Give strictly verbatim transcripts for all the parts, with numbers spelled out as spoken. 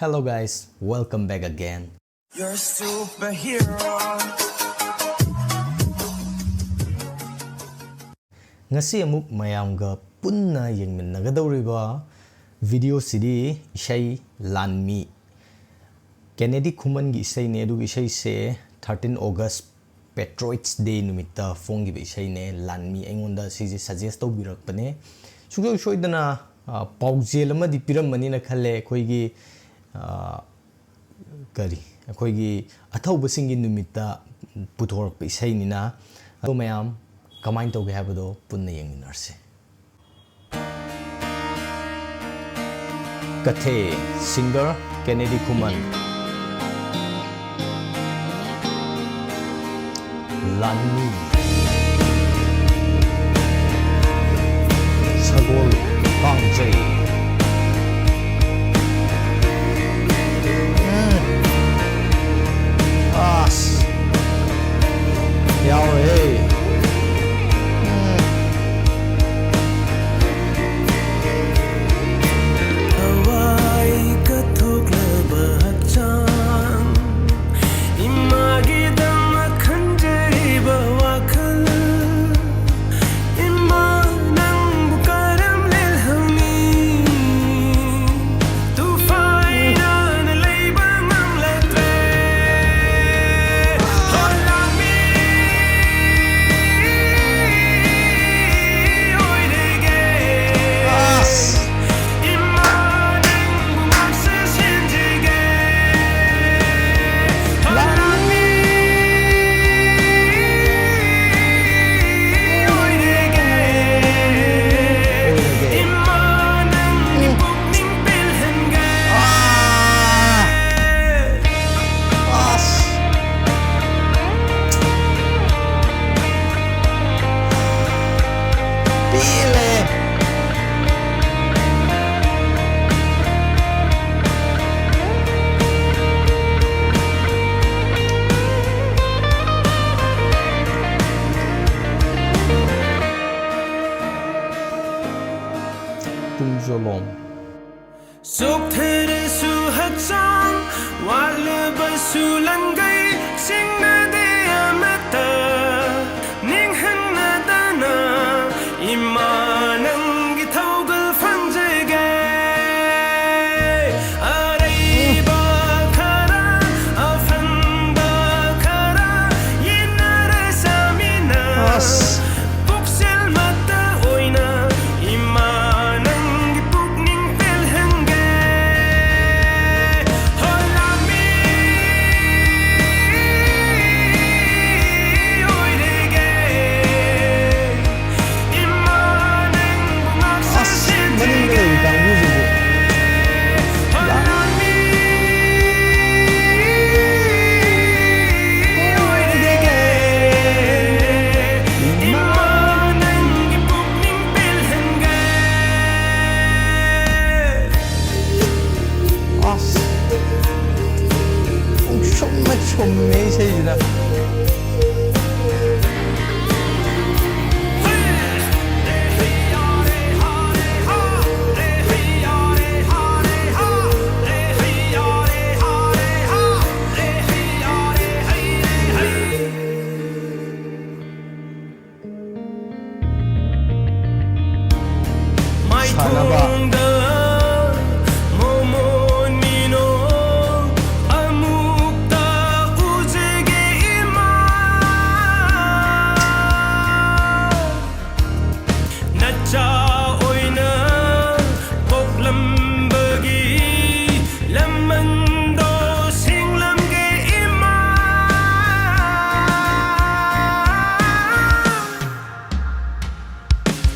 Hello guys, welcome back again. You're a superhero. ꯉꯁꯤ ꯑꯃꯨꯛ ꯃꯌꯥꯝꯒ ꯄꯨꯟꯅ ꯌꯦꯡꯃꯤꯟꯅꯒꯗꯧꯔꯤꯕ video ꯁꯤꯗꯤ ꯏꯁꯩ ꯂꯥꯟꯃꯤ, ꯀꯦꯅꯦꯗꯤ ꯈꯨꯃꯟꯒꯤ ꯏꯁꯩꯅꯦ꯫ ꯑꯗꯨꯒ ꯏꯁꯩꯁꯦ thirteen August Patriots Day ꯅꯨꯃꯤꯠꯇ ꯐꯣꯡꯈꯤꯕ ꯏꯁꯩꯅꯦ꯫ ꯂꯥꯟꯃꯤ ꯑꯩꯉꯣꯟꯗ ꯁꯤꯁꯦ suggest ꯇꯧꯕꯤꯔꯛꯄꯅꯦ꯫ ꯁꯨꯡꯁꯣꯏ ꯁꯣꯏꯗꯅ, ꯑ, ꯄꯥꯎꯖꯦꯜ ꯑꯃꯗꯤ ꯄꯤꯔꯝꯃꯅꯤꯅ ꯈꯜꯂꯦ꯫ ꯑꯩꯈꯣꯏꯒꯤ, ꯑ, ꯀꯔꯤ, ꯑꯩꯈꯣꯏꯒꯤ ꯑꯊꯧꯕꯁꯤꯡꯒꯤ ꯅꯨꯃꯤꯠꯇ ꯄꯨꯊꯣꯔꯛꯄ ꯏꯁꯩꯅꯤꯅ꯫ ꯑꯗꯣ ꯃꯌꯥꯝ ꯀꯃꯥꯏꯅ ꯇꯧꯒꯦ ꯍꯥꯏꯕꯗꯣ ꯄꯨꯟꯅ ꯌꯦꯡꯃꯤꯟꯅꯔꯁꯦ꯫ ꯀꯊꯦ, singer ꯀꯦꯅꯦꯗꯤ ꯈꯨꯃꯟ꯫ ꯂꯥꯟꯃꯤ꯫ ꯁꯒꯣꯜ ꯀꯥꯡꯖꯩ꯫ ꯎꯝ꯫ ꯑꯁ꯫ ꯌꯥꯎꯔꯦꯍꯦ꯫ ꯎꯝ꯫ ꯊꯋꯥꯏ ꯀꯠꯊꯣꯛꯂꯕ ꯍꯛꯆꯥꯡ, ꯏꯃꯥꯒꯤꯗꯃꯛ ꯈꯟꯖꯔꯤꯕ ꯋꯥꯈꯜ, ꯏꯃꯥ ꯅꯪꯕꯨ ꯀꯔꯝ ꯂꯦꯜꯍꯧꯅꯤ? ꯊꯨꯝꯃꯦ ꯏꯁꯩꯁꯤꯅ꯫ ꯁꯥꯟꯅꯕ꯫ ꯅꯆꯥ ꯑꯣꯏꯅ ꯄꯣꯛꯂꯝꯕꯒꯤ ꯂꯃꯟꯗꯣ ꯁꯤꯡꯂꯝꯒꯦ ꯏꯃꯥ꯫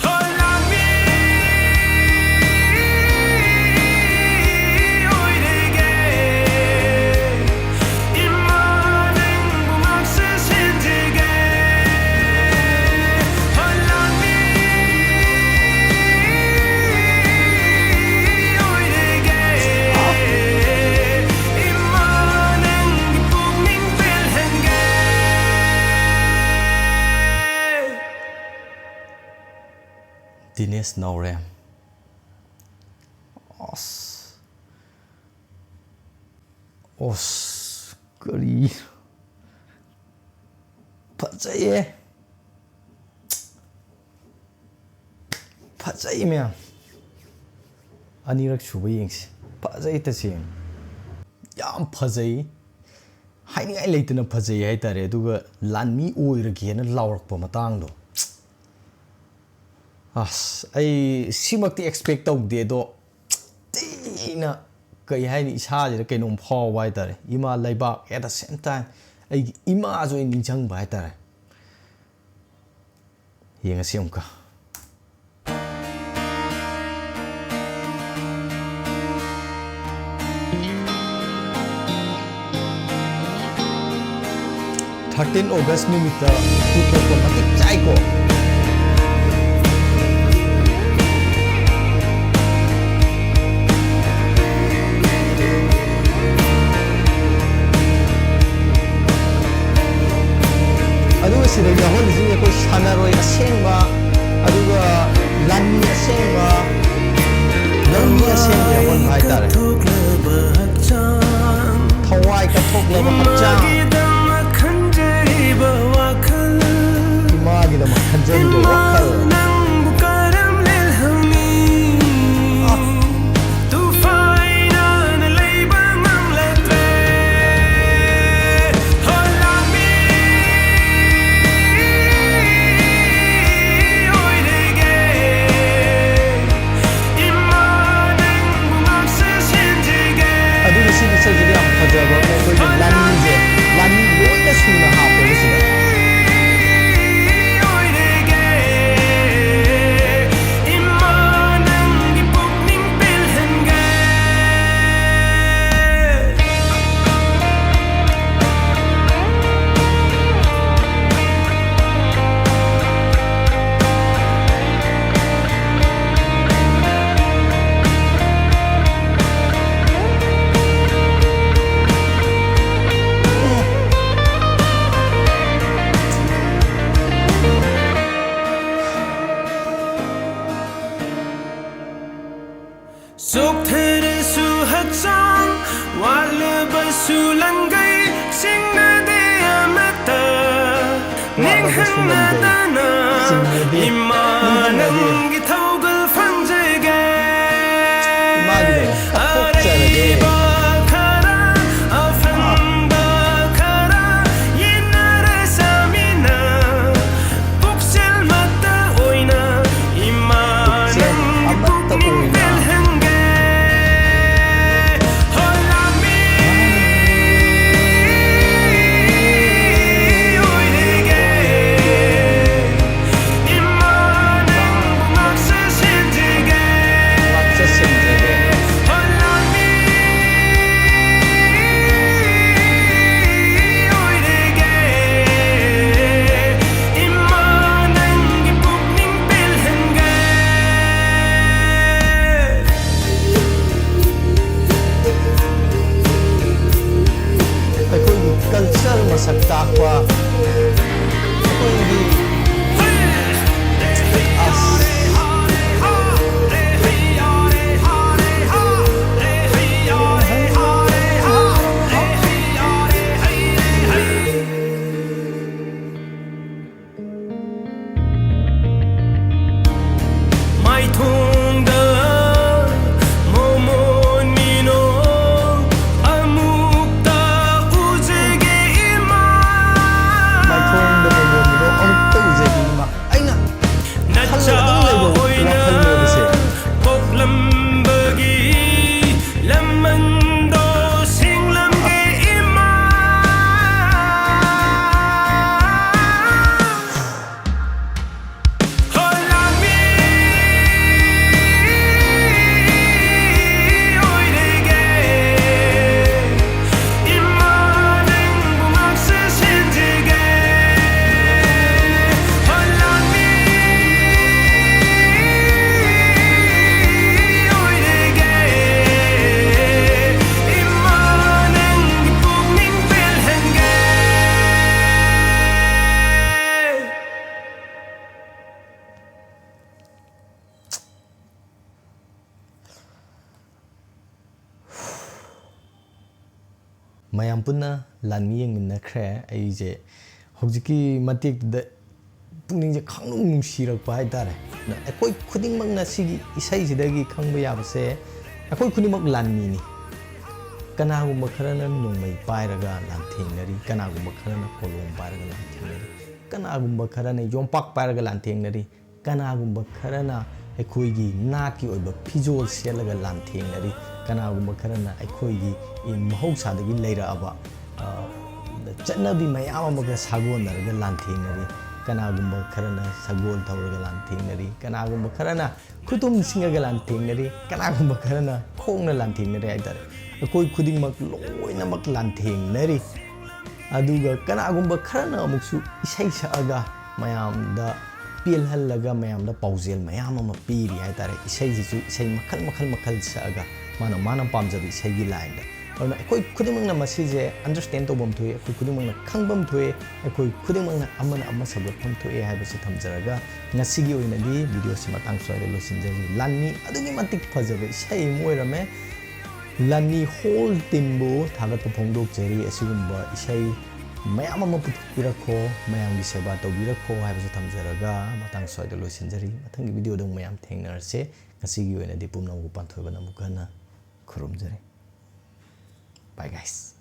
ꯍꯣ ꯂꯥꯟꯃꯤ ꯑꯣꯏꯔꯒꯦ꯫ ꯏꯃꯥ ꯅꯪꯕꯨ ꯉꯥꯛꯁꯦ ꯁꯦꯟꯖꯒꯦ꯫ ꯍꯣ ꯂꯥꯟꯃꯤ ꯑꯣꯏꯔꯒꯦ꯫ ꯏꯃꯥ ꯅꯪꯒꯤ ꯄꯨꯛꯅꯤꯡ ꯄꯦꯜꯍꯟꯒꯦ꯫ ꯗꯤꯅꯦꯁ ꯅꯥꯎꯔꯦꯝ꯫ ꯑꯁ꯫ ꯑꯁ, ꯀꯔꯤ? ꯐꯖꯩꯌꯦ꯫ ꯐꯖꯩ ꯃꯌꯥꯝ꯫ ꯑꯅꯤꯔꯛ ꯁꯨꯕ ꯌꯦꯡꯁꯤ꯫ ꯐꯖꯩ ꯇꯁꯦꯡꯅ꯫ ꯌꯥꯝ ꯐꯖꯩ꯫ ꯍꯥꯏꯅꯤꯡꯉꯥꯏ ꯂꯩꯇꯅ ꯐꯖꯩ ꯍꯥꯏꯇꯥꯔꯦ꯫ ꯑꯗꯨꯒ ꯂꯥꯟꯃꯤ ꯑꯣꯏꯔꯒꯦꯅ ꯂꯥꯎꯔꯛꯄ ꯃꯇꯥꯡꯗꯣ꯫ ꯑꯁ, ꯑꯩ ꯁꯤꯃꯛꯇꯤ expect ꯇꯧꯗꯦ, ꯑꯗꯣ ꯊꯤꯅ, ꯀꯩ ꯍꯥꯏꯅꯤ, ꯏꯁꯥꯁꯤꯗ ꯀꯩꯅꯣꯝ ꯐꯥꯎꯕ ꯍꯥꯏꯇꯥꯔꯦ꯫ ꯏꯃꯥ ꯂꯩꯕꯥꯛ, at the same time ꯑꯩꯒꯤ ꯏꯃꯥꯁꯨ ꯑꯩ ꯅꯤꯡꯁꯤꯡꯕ ꯍꯥꯏꯇꯥꯔꯦ꯫ ꯌꯦꯡꯉꯁꯤ ꯑꯃꯨꯛꯀ꯫ Thirteen August ꯅꯨꯃꯤꯠꯇ ꯄꯨꯊꯣꯛꯄ ꯃꯇꯤꯛ ꯆꯥꯏꯀꯣ꯫ ꯍꯧꯖꯤꯛ ꯑꯩꯈꯣꯏ ꯁꯥꯟꯅꯔꯣꯏ ꯑꯁꯦꯡꯕ, ꯑꯗꯨꯒ ꯂꯥꯟꯃꯤ ꯑꯁꯦꯡꯕ, ꯂꯥꯟꯃꯤ ꯑꯁꯦꯡꯕ ꯌꯥꯎꯍꯟꯕ ꯍꯥꯏꯇꯥꯔꯦ꯫ ꯊꯋꯥꯏ ꯀꯠꯊꯣꯛꯂꯕ ꯍꯛꯆꯥꯡ, ꯏꯃꯥꯒꯤꯗꯃꯛ ꯈꯟꯖꯔꯤꯕ ꯋꯥꯈꯜ, ꯑꯗꯨꯒꯤ ꯁꯤꯒꯤ ꯏꯁꯩꯁꯤꯗꯤ ꯌꯥꯝ ꯐꯖꯕ ꯑꯃ, ꯑꯩꯈꯣꯏꯒꯤ ꯂꯥꯟꯃꯤꯁꯦ, ꯂꯥꯟꯃꯤ ꯂꯣꯏꯅ ꯁꯨꯅ ꯍꯥꯞꯄꯦꯕ ꯁꯤꯗ꯫ ꯆꯣꯛꯊꯔꯁꯨ ꯍꯛꯆꯥꯡ, ꯋꯥꯠꯂꯕꯁꯨ ꯂꯪꯒꯩ, ꯁꯤꯡꯅꯗꯦ ꯑꯃꯠꯇ꯫ ꯅꯤꯡꯍꯟꯅꯗꯅ ꯏꯃꯥ ꯅꯪꯒꯤ ꯊꯧꯒꯜ ꯐꯪꯖꯒꯦ꯫ ꯑꯔꯩꯕ ꯈꯔ, ꯑꯐꯪꯕ ꯈꯔ, ꯌꯦꯟꯅꯔ ꯆꯥꯃꯤꯟꯅ꯫ ꯄꯨꯛꯆꯦꯜ ꯃꯠꯇ ꯑꯣꯏꯅ ꯏꯃꯥ ꯅꯪꯒꯤ ꯄꯨꯛꯅꯤꯡ ꯄꯦꯜꯍꯟꯒꯦ꯫ ꯍꯣ ꯂꯥꯟꯃꯤ ꯑꯣꯏꯔꯒꯦ꯫ ꯏꯃꯥ ꯅꯪꯕꯨ ꯉꯥꯛꯆ ꯁꯦꯟꯖꯒꯦ꯫ ꯍꯣ ꯂꯥꯟꯃꯤ ꯑꯣꯏꯔꯒꯦ꯫ ꯏꯃꯥ ꯅꯪꯒꯤ ꯄꯨꯛꯅꯤꯡ ꯄꯦꯜꯍꯟꯒꯦ꯫ ꯑꯩꯈꯣꯏꯒꯤ culture ꯃꯁꯛ ꯇꯥꯛꯄ, ꯑꯩꯈꯣꯏꯒꯤ ꯃꯌꯥꯝ ꯄꯨꯟꯅ ꯂꯥꯟꯃꯤ ꯌꯦꯡꯃꯤꯟꯅꯈ꯭ꯔꯦ꯫ ꯑꯩꯁꯦ ꯍꯧꯖꯤꯛꯀꯤ ꯃꯇꯦꯛꯇꯨꯗ ꯄꯨꯛꯅꯤꯡꯁꯦ ꯈꯪꯅꯨꯡ ꯅꯨꯡꯁꯤꯔꯛꯄ ꯍꯥꯏꯇꯥꯔꯦ꯫ ꯑꯗ ꯑꯩꯈꯣꯏ ꯈꯨꯗꯤꯡꯃꯛꯅ ꯁꯤꯒꯤ ꯏꯁꯩꯁꯤꯗꯒꯤ ꯈꯪꯕ ꯌꯥꯕꯁꯦ, ꯑꯩꯈꯣꯏ ꯈꯨꯗꯤꯡꯃꯛ ꯂꯥꯟꯃꯤꯅꯤ꯫ ꯀꯅꯥꯒꯨꯝꯕ ꯈꯔꯅ ꯅꯣꯡꯃꯩ ꯄꯥꯏꯔꯒ ꯂꯥꯟꯊꯦꯡꯅꯔꯤ, ꯀꯅꯥꯒꯨꯝꯕ ꯈꯔꯅ ꯀꯣꯂꯣꯝ ꯄꯥꯏꯔꯒ ꯂꯥꯟꯊꯦꯡꯅꯔꯤ, ꯀꯅꯥꯒꯨꯝꯕ ꯈꯔꯅ ꯌꯣꯝꯄꯥꯛ ꯄꯥꯏꯔꯒ ꯂꯥꯟꯊꯦꯡꯅꯔꯤ, ꯀꯅꯥꯒꯨꯝꯕ ꯈꯔꯅ ꯑꯩꯈꯣꯏꯒꯤ ꯅꯥꯠꯀꯤ ꯑꯣꯏꯕ ꯐꯤꯖꯣꯜ ꯁꯦꯠꯂꯒ ꯂꯥꯟꯊꯦꯡꯅꯔꯤ, ꯀꯅꯥꯒꯨꯝꯕ ꯈꯔꯅ ꯑꯩꯈꯣꯏꯒꯤ ꯃꯍꯧꯁꯥꯗꯒꯤ ꯂꯩꯔꯛꯑꯕ, ꯑ, ꯆꯠꯅꯕꯤ ꯃꯌꯥꯝ ꯑꯃꯒ ꯁꯥꯒꯣꯟꯅꯔꯒ ꯂꯥꯟꯊꯦꯡꯅꯔꯤ, ꯀꯅꯥꯒꯨꯝꯕ ꯈꯔꯅ ꯁꯒꯣꯜ ꯊꯧꯔꯒ ꯂꯥꯟꯊꯦꯡꯅꯔꯤ, ꯀꯅꯥꯒꯨꯝꯕ ꯈꯔꯅ ꯈꯨꯇꯨꯝ ꯁꯤꯡꯉꯒ ꯂꯥꯟꯊꯦꯡꯅꯔꯤ, ꯀꯅꯥꯒꯨꯝꯕ ꯈꯔꯅ ꯈꯣꯡꯅ ꯂꯥꯟꯊꯦꯡꯅꯔꯤ ꯍꯥꯏꯇꯥꯔꯦ꯫ ꯑꯩꯈꯣꯏ ꯈꯨꯗꯤꯡꯃꯛ ꯂꯣꯏꯅꯃꯛ ꯂꯥꯟꯊꯦꯡꯅꯔꯤ꯫ ꯑꯗꯨꯒ ꯀꯅꯥꯒꯨꯝꯕ ꯈꯔꯅ ꯑꯃꯨꯛꯁꯨ ꯏꯁꯩ ꯁꯛꯑꯒ ꯃꯌꯥꯝꯗ ꯄꯦꯜꯍꯜꯂꯒ ꯃꯌꯥꯝꯗ ꯄꯥꯎꯖꯦꯜ ꯃꯌꯥꯝ ꯑꯃ ꯄꯤꯔꯤ ꯍꯥꯏꯇꯥꯔꯦ꯫ ꯏꯁꯩꯁꯤꯁꯨ ꯏꯁꯩ ꯃꯈꯜ ꯃꯈꯜ ꯃꯈꯜ ꯁꯛꯑꯒ ꯃꯥꯅ ꯃꯥꯅ ꯄꯥꯝꯖꯕ ꯏꯁꯩꯒꯤ ꯂꯥꯏꯟꯗ꯫ ꯑꯗꯨꯅ ꯑꯩꯈꯣꯏ ꯈꯨꯗꯤꯡꯃꯛꯅ ꯃꯁꯤꯁꯦ ꯑꯟꯗꯔꯁ꯭ꯇꯦꯟ ꯇꯧꯐꯝ ꯊꯣꯛꯏ, ꯑꯩꯈꯣꯏ ꯈꯨꯗꯤꯡꯃꯛꯅ ꯈꯪꯐꯝ ꯊꯣꯛꯏ, ꯑꯩꯈꯣꯏ ꯈꯨꯗꯤꯡꯃꯛꯅ ꯑꯃꯅ ꯑꯃ ꯁꯧꯒꯠꯐꯝ ꯊꯣꯛꯏ ꯍꯥꯏꯕꯁꯤ ꯊꯝꯖꯔꯒ ꯉꯁꯤꯒꯤ ꯑꯣꯏꯅꯗꯤ ꯚꯤꯗꯤꯑꯣꯁꯤ ꯃꯇꯥꯡ ꯁ꯭ꯋꯥꯏꯗ ꯂꯣꯏꯁꯤꯟꯖꯔꯤ꯫ ꯂꯥꯟꯃꯤ ꯑꯗꯨꯛꯀꯤ ꯃꯇꯤꯛ ꯐꯖꯕ ꯏꯁꯩ ꯑꯃ ꯑꯣꯏꯔꯝꯃꯦ꯫ ꯂꯥꯟꯃꯤ ꯍꯣꯜ ꯇꯤꯝꯕꯨ ꯊꯥꯒꯠꯄ ꯐꯣꯡꯗꯣꯛꯆꯔꯤ꯫ ꯑꯁꯤꯒꯨꯝꯕ ꯏꯁꯩ ꯃꯌꯥꯝ ꯑꯃ ꯄꯨꯊꯣꯛꯄꯤꯔꯛꯈꯣ, ꯃꯌꯥꯝꯒꯤ ꯁꯦꯕꯥ ꯇꯧꯕꯤꯔꯛꯈꯣ ꯍꯥꯏꯕꯁꯤ ꯊꯝꯖꯔꯒ ꯃꯇꯥꯡ ꯁ꯭ꯋꯥꯏꯗ ꯂꯣꯏꯁꯤꯟꯖꯔꯤ꯫ ꯃꯊꯪꯒꯤ ꯚꯤꯗꯤꯑꯣꯗ ꯑꯃꯨꯛ ꯃꯌꯥꯝ ꯊꯦꯡꯅꯔꯁꯦ꯫ ꯉꯁꯤꯒꯤ ꯑꯣꯏꯅꯗꯤ ꯄꯨꯝꯅꯃꯛꯄꯨ ꯄꯥꯟꯊꯣꯏꯕꯅ ꯑꯃꯨꯛ ꯍꯟꯅ ꯈꯨꯔꯨꯝꯖꯔꯤ꯫ Bye guys꯫